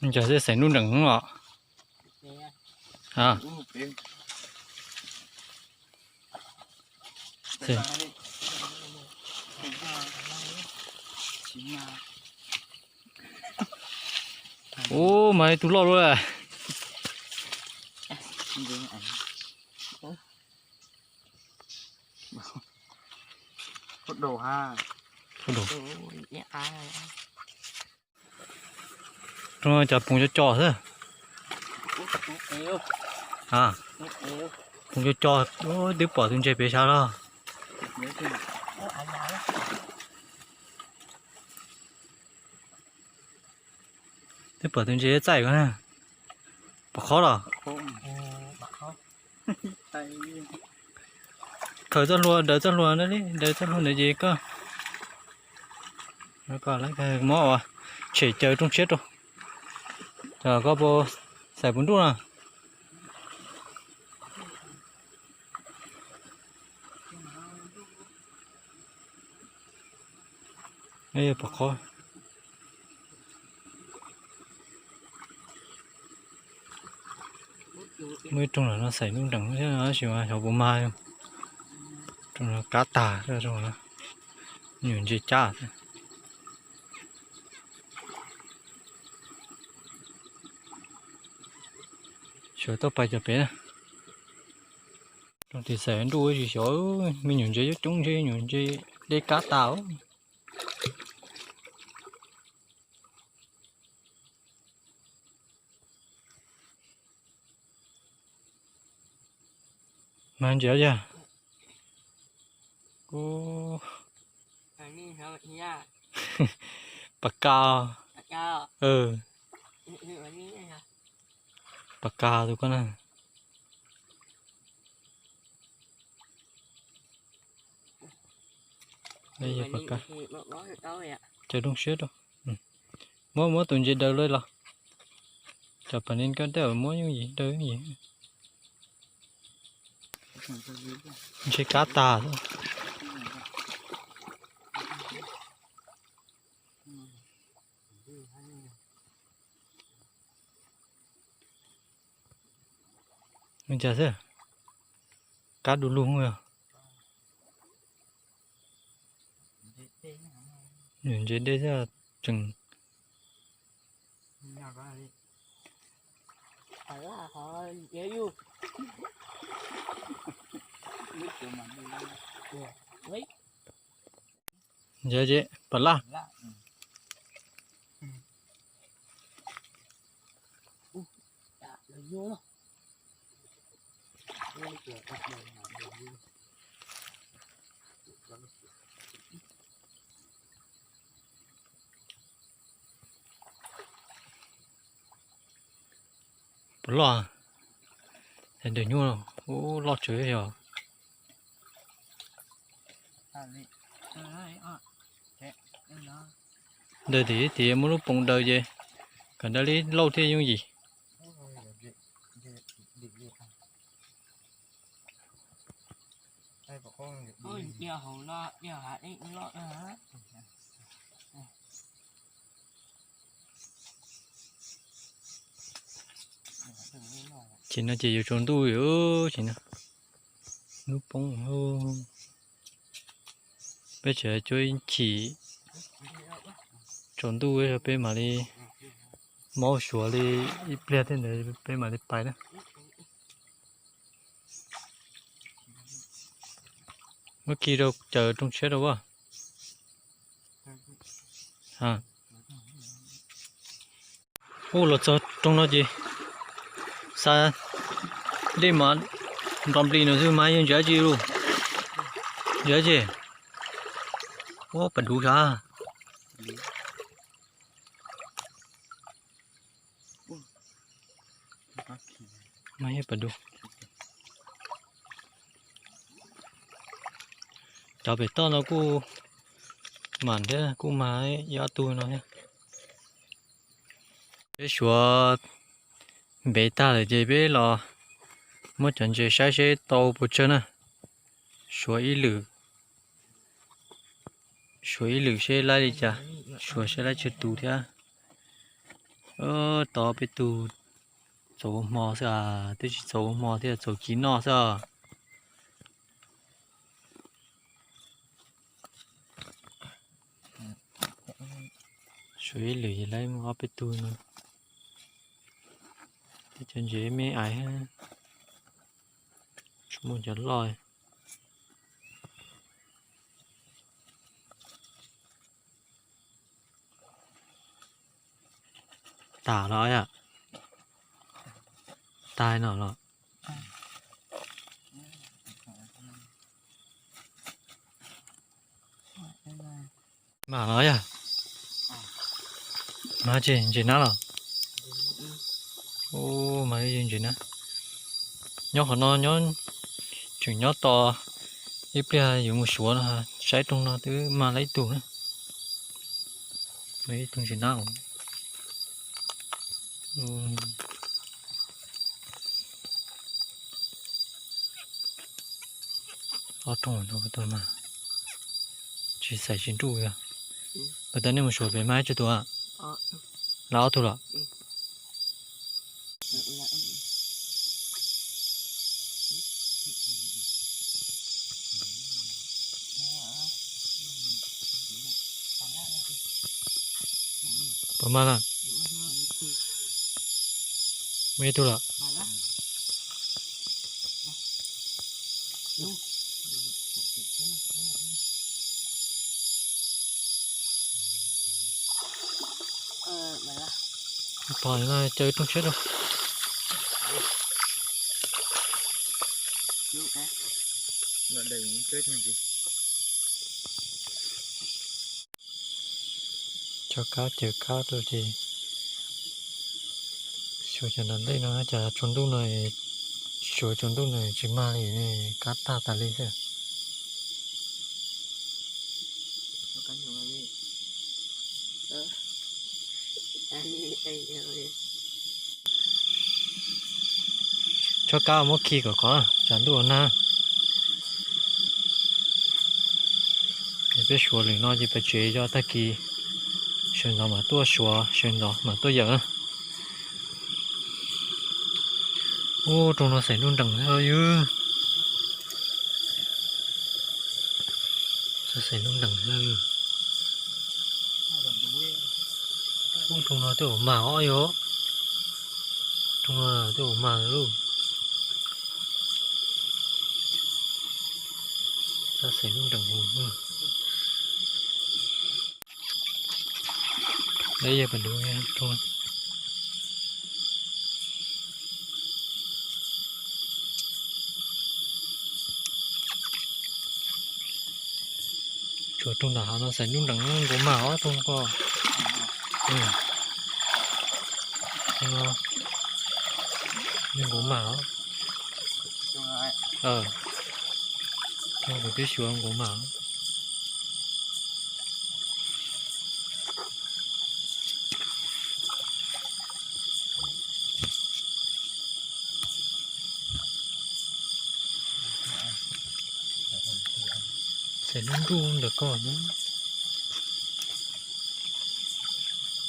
Cas xaim nruj nreem os. Ub, mas tus loj luaj. Cov poos co co xwb. Poos co co, twb pom tus ntses pem sab los. Twb pom tus ntses txaij ko na. Pom qhov los. Khaws txoj hlua, daws txoj hlua na li, daws txoj hlua ntawd ces koj, koj mob uas tshem caws rooj tshiab rau. Koj puas xaim puas nruj no? Pom qhov. Muaj ib rooj no xaim nruj nreem thiab tab sis mas xyov puas mag. Rooj no kab tag, nyuam ntses cab. Xyov tau pais cov pem na. Rooj tim xaim nruj tsis xyov, me nyuam ntses coob coob ntshe nyuam ntses dej kab tas. Mas ntses yog kuv pas kas. Pas kas tus ko na. Pas kas. Caws rooj siab rau. Muab muab tus ntses daws lawm los. Cov pas ni koj tej muab yooj yim daws yooj yim. Ntshe kab tas. Cas xwb, kab du lug yog. Nyuam ntses dej xwb tseem. Ntses ces pas laj. Puas loj? Ntawm nyuj ub loj tsawv yog. Daws tim tim muab lub poos daws ces kom dawb li lauj thiaj yooj yim. Ces no ces yuav tsaus ntuj, ces no lub poob. Peb tseem cuab ib chim tsaus ntuj peb mam li mob suav li ib pliag thiab ntawd peb mam li pais na. Muab khi rau caws rooj tshiab rau as. Ub, los txog rooj no ces xa dej mas nrov nplis no xwb mas yeej ntsia tsis lus. Ntsia ces ub pas duv sav. Mas yeej pas duv. Cov pem toj no kuj mam thiab, kuj mag ib ob tug no thiab. Peb suav npev tag lawm ces peb los muab cov ntses saib seb tau puas tsawg na. Suav ib lwm, suav ib lwm seb laib li cas, suav seb laib tsawg tus thiab. Tos peb tug txaus ua hmo xwb as, twb tsis txaus ua hmo thiab, txaus ci noj xwb os. Suav ib lwm ces lawv muaj ob peb tug no. Teb chaws ntses me ais, tsis muaj cov loj. Tas los yom? Tas no los? Mas los yog? Mas tsis ntsis nab los? Ub, mas ntsis nab. Nyob qhov no nyob, tseem nyob tos ib pliag yuav mus Suav no, saib rooj no twb mag lawm ib tug na. Ib tug ntsis nab. Ob rooj no mas tsis xaiv tsis nruj yog. Puas tas nej mus Suav pem mas tsawg tus? Lawv ob tug los? Puas mag lawm? Mag ib tug lawm. Pog no caw rooj tshiab rau. Tso kab caw kab rau ces Suav cov ntawm ntej no, cas tsaus ntuj no, Suav tsaus ntuj no tsis mag li, kab tag tas li xwb. Tso kab muab khi kom qhov tsam ntuj nag. Peb Suav lwm no ces peb tsev yog tag kis, sawv ntxov mam tuaj Suav, sawv ntxov mam tuaj yawm na. Ub, rooj no xaiv nruj nreem yog. Xaiv nruj nreem. Ub, rooj no twb ua mag os yog. Rooj no twb ua mag lawm. Xaiv nruj nreem. Yog pas dua. Tsuas rooj ntawm hav no xaiv nruj nreem, nkaus mag os rooj ko. Nkaus mag os. Rooj kuv twb xyuas nkaus mag. Xaiv nruj nruj ntawm ko na.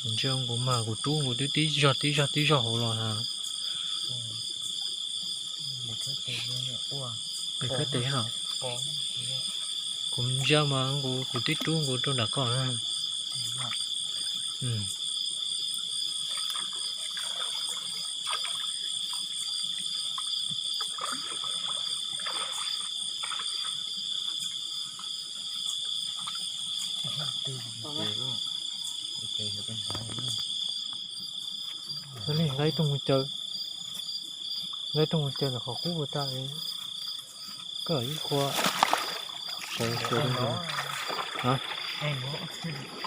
Kuv ntsia nkaus mag kuv rub nkaus twb tib zog tib zog tib zog hauv los na. Pem kab tes los? Kuv ntsia mas nkaus kuv twb rub nkaus rau nram ko na. Li lawv rooj mus caw, lawv rooj mus caw ntawm qhov qub ua tag, koj ib qho sawv xyuas rau ntawd.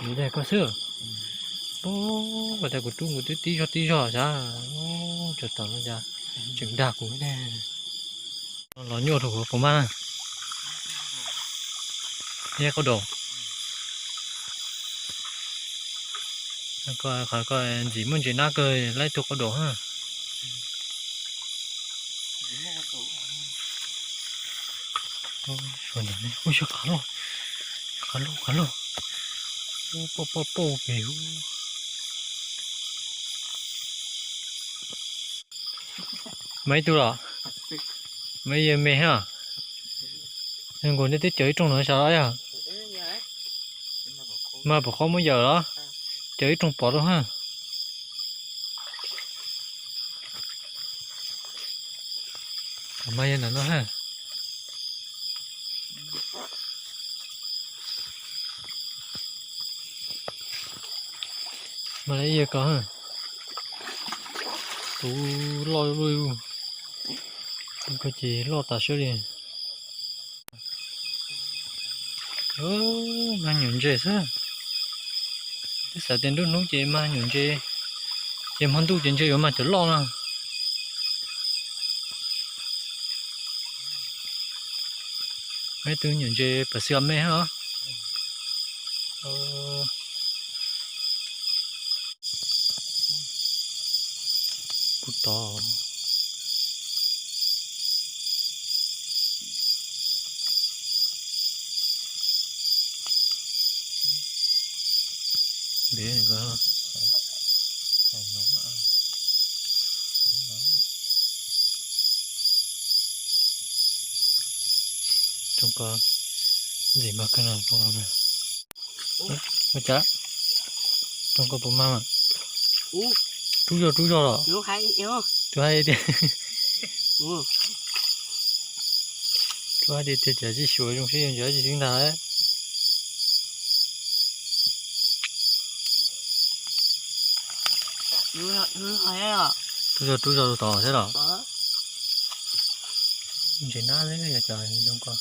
Nws dag koj xwb. Ub, ua cas kuv rub kuv twb tib zog tib zog sav, tsam tom no cas tseem dag kuv ne. Los nyuaj rau kuv puas mag na. Yog qaub daus. Qhov ko ntxim muaj ntsis nab kawg, laib tug qaub daus na. Ub, yog qab loj, qab loj, qab loj. Ub, poj poj poj pem ub. Mas ib tug los? Mas yawg me hab. Nkaus nej twb cawv ib rooj no sav los yog? Mas puas qhob muab yawm los? Cawv ib rooj pov rau hab. Mas yog ntawm no hab. Mas la ib yawg ko, tus loj luaj, tus ko ces loj tas siab li. Mag nyuam ntses xwb. Twb xav tias nruab hnub ces mag nyuam ntses, ces hmo ntuj ces ntses yuav mag cov loj no. Ib tug nyuam ntses pas xwm me hab. Puv tod. Rooj ko ntxim mag kawg no, rooj no na. Ua cas rooj ko puas mag? Rub zog rub zog los? Rub hais tias, rub hais tias tiag cas tsis xyuas zoo sib zoo ntag. Rub zog rub zog tod thiab los? Ntses nab xwb yog cov zoo ko.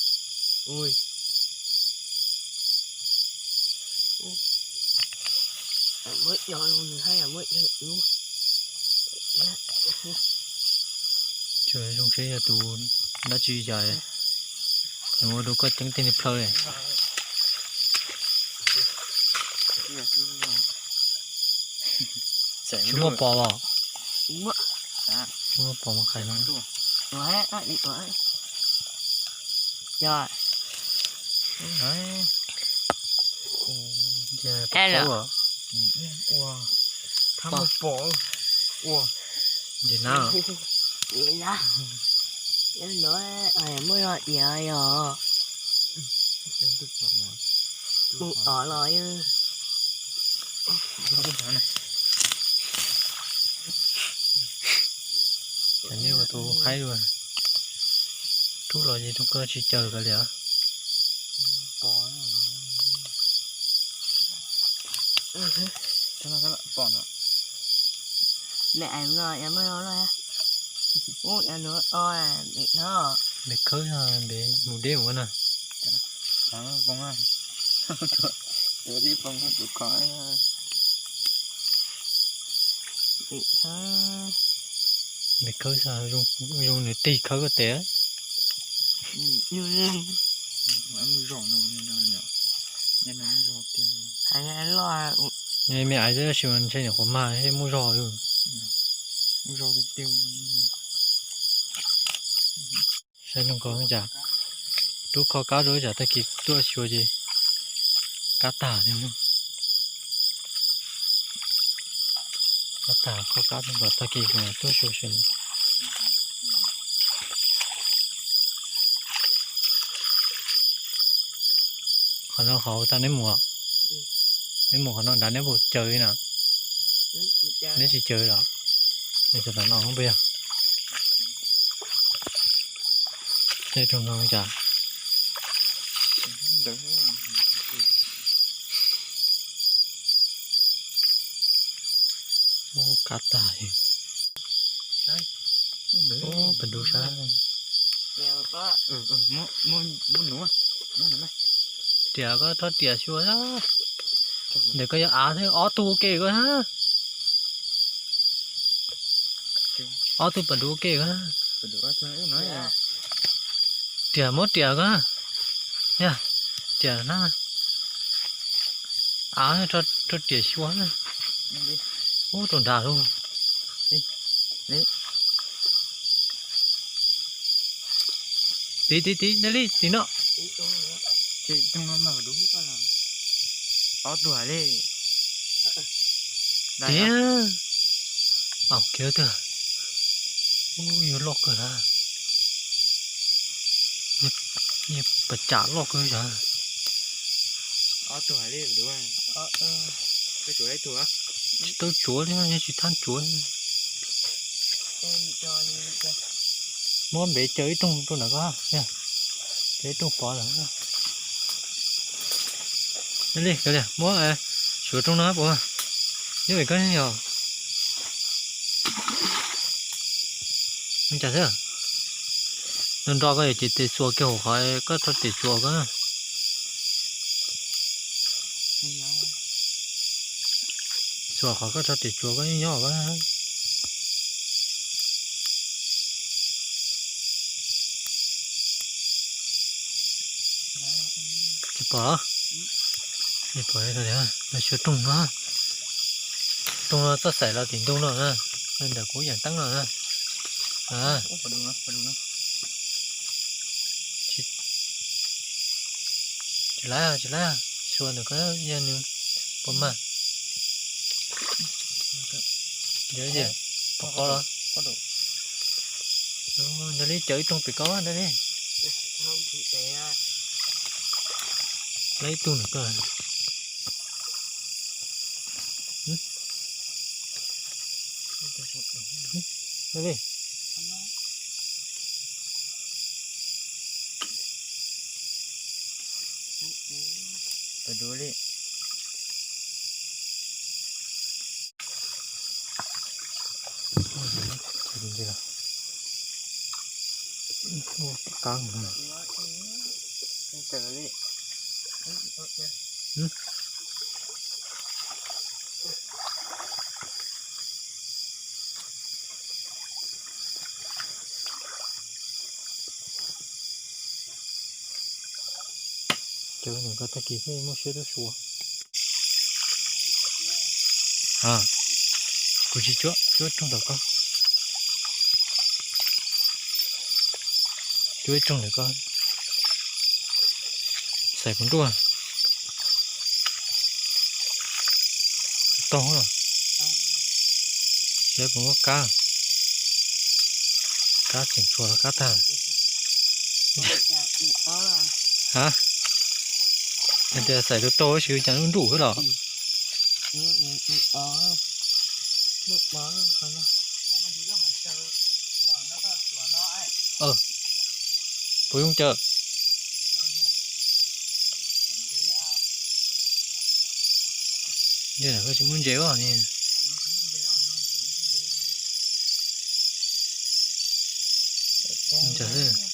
Tsuas zoo seb yog tus dab tsi yog, nws ua rau koj ceeb tiag li plhaw li. Tsis muaj pos os? Tsis muaj pos mas qhais no. Ntses na. Muaj zog diav yog. Mus os los. Ces nej ua tus qaib dua, rub los ces rooj ko tsis caws kawg li os. Npem khawb npem mus deb ua na. Npem khawb zoo nws tig khawb koj tes. Me aiv tab sis mas ntshe nyuam qhuav mag thiaj muaj zog li. Saib zoo ko cas, rub kho kab rau tsam tag kis tuaj xyuas ces kab tag thiab. Kab tag kho kab rau kom tag kis tuaj xyuas xwb. Qhov no qhov tau neb mus, neb mus qhov no nrad neb puas caws li na? Neb tsis caws los? Neb caws tom no puas yog? Tej rooj no cas kab tag li. Ub, pas dub sab. Riam koj rov riam xyuas. Ntawm koj yog av thiab ob tug ua ke koj na. Ob tug pas dub ua ke koj. Riam muab riam koj. Yog, riam na. Av rov riam xyuas. Ub, rau nrad lauj. Tiv tiv tiv, nej li tiv no. Tiv. Au, kiag twg. Ub, yuav loj kawg na. Yog pas tsam loj kawg yog. Tsis tau tsuav li, yog tsis thab tsuav. Muab npev caw ib rooj rau ntawm ko, caw ib rooj pov lawm. Li, muab suav rooj no puas, nyob vim koj yog. Cas xwb, nrog nrog koj ces tes xuas kiag hauv qhov koj rho tes tsuav ko. Xuas qhov koj rho tes tsuav koj yeej nyob ko. Tsis pom los? Tsis pom, suav rooj no. Rooj no txoj xaim los tim ntug no na, ntawm kuv yeem teeb no na. Tsis laib, tsis laib, xuas ntawm ko yog nws puas mag. Pom qhov los? Ntawd li, caw ib rooj pem ko ntawd li. Laib ib tug ntawm ko. Ntawd li. Pas dua li. Qab. Caw nws ko tag kis thiaj muaj siab tub suav. Kuv tsis cuab, cuab rooj tom ko. Cuab ib rooj ntawm ko. Xaim kuv nruaj. Tau, siab kuv muab kab. Kab tseem tshuav kab tag. Ha, hais tias xaim tau tau tab sis cas lub nruj xwb los. Puas zoo caw? Koj tsis muaj ntses os.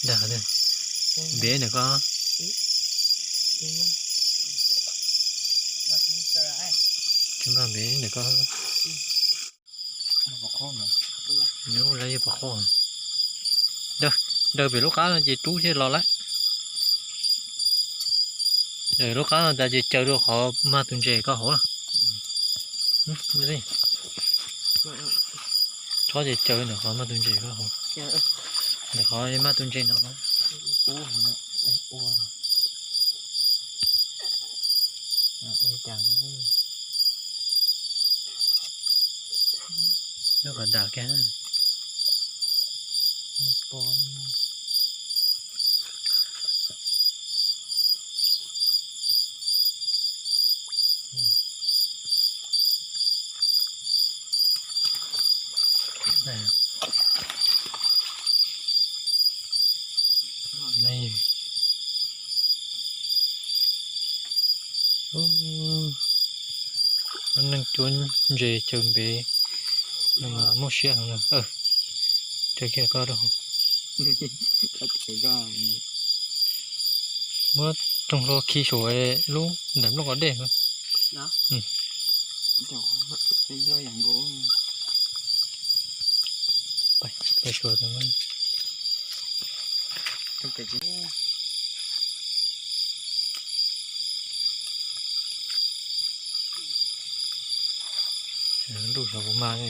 Dag, npev ntawm ko. Tsis npaj npev ntawm ko. Nws ua lawv yog pom qhov. Daws pem lub qab no ces rub thiaj los lawm. Lub qab no tas ces caw rau qhov mag tus ntses ko hauv na. Tsob ces caw ntawm qhov mag tus ntses ko hauv. Ntawm qhov mag tus ntses no. Nyob kom dam kiag. Neeg cuab ntses caw npev no mas muaj siab heev na. Caw kiag koj rau. Muab rooj hlo khi saum lub ntawm nplooj qos dej. Ntuj xyov puas mag li.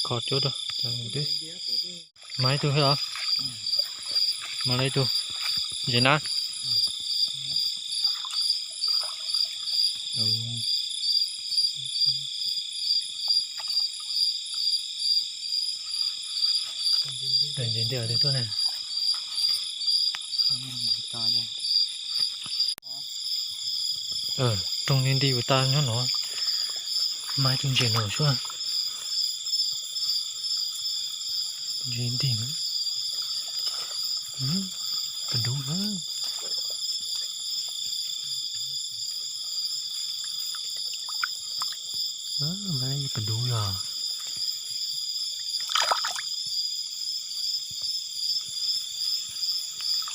Kho cuab rau twb. Mag ib tug thiab los? Mag li ib tug. Ntses na. Ntses nti twg tuaj ne? Roog nti nti puas tas nyob no. Mas tus ntses no xwb. Ntses nti na. Pas dub na. Mas pas dub yog.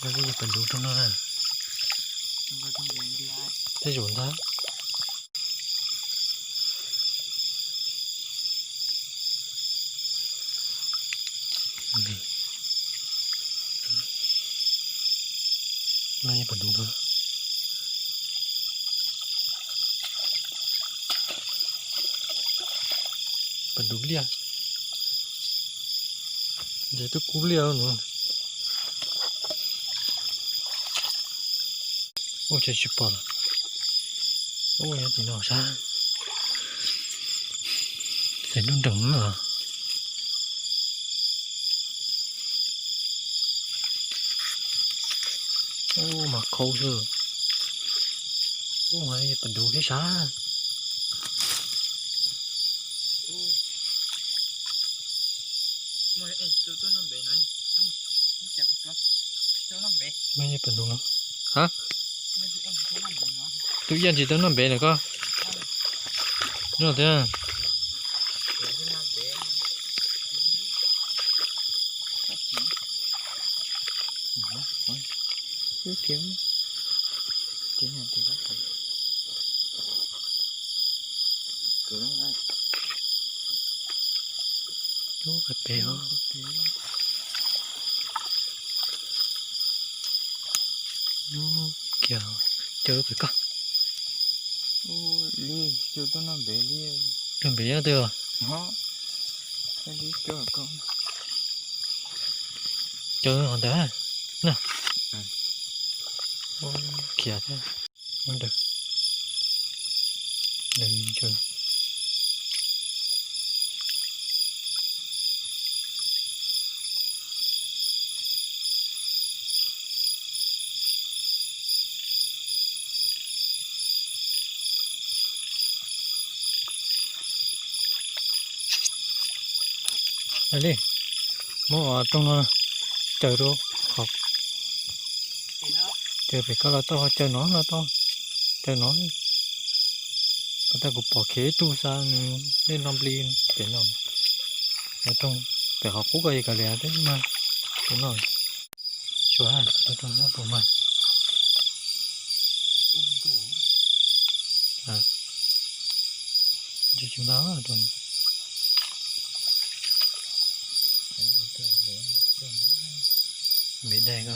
Pas dub rau no na. Tej zaum ntag. Mas yog pas dub na. Pas dub liaj. Ntses twb kub liaj no. Ua cas tsis pom lawm. Ua nyob tim no sab. Ces lub nreeg no. Ua mas khau xwb. Ua mas pas dub thiab sab. Mas yog pas dub no. Ha? Tus yaj tsis tau noj npev lawm koj. Noj thiab. Ub, pem os. Ub, kiag, caw pem koj. Noj npev nyob twg os? Caw hov ntawd na. Khiav thiab. Li, muab rooj no caw rau, caw pem koj los tau, caw no los tau, caw no. Pas tas kuv pom khiav ib tug xav nws nej no npli pem no. Rooj pem qhov qub ko yog kav liam thiab mas tus no. Tsuas hab rau rau hab rau mas. Tsis tsis npaj rau. Npem dai ko.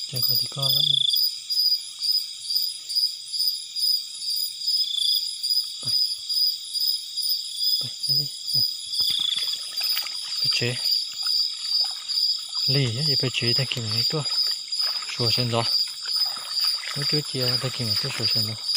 Caw qhov tim koj lawm. Pem tsev. Lig, pem tsev tag kis mam li tuaj suav sawv ntxov. Muab cuab cia tag kis mam tuaj suav sawv ntxov.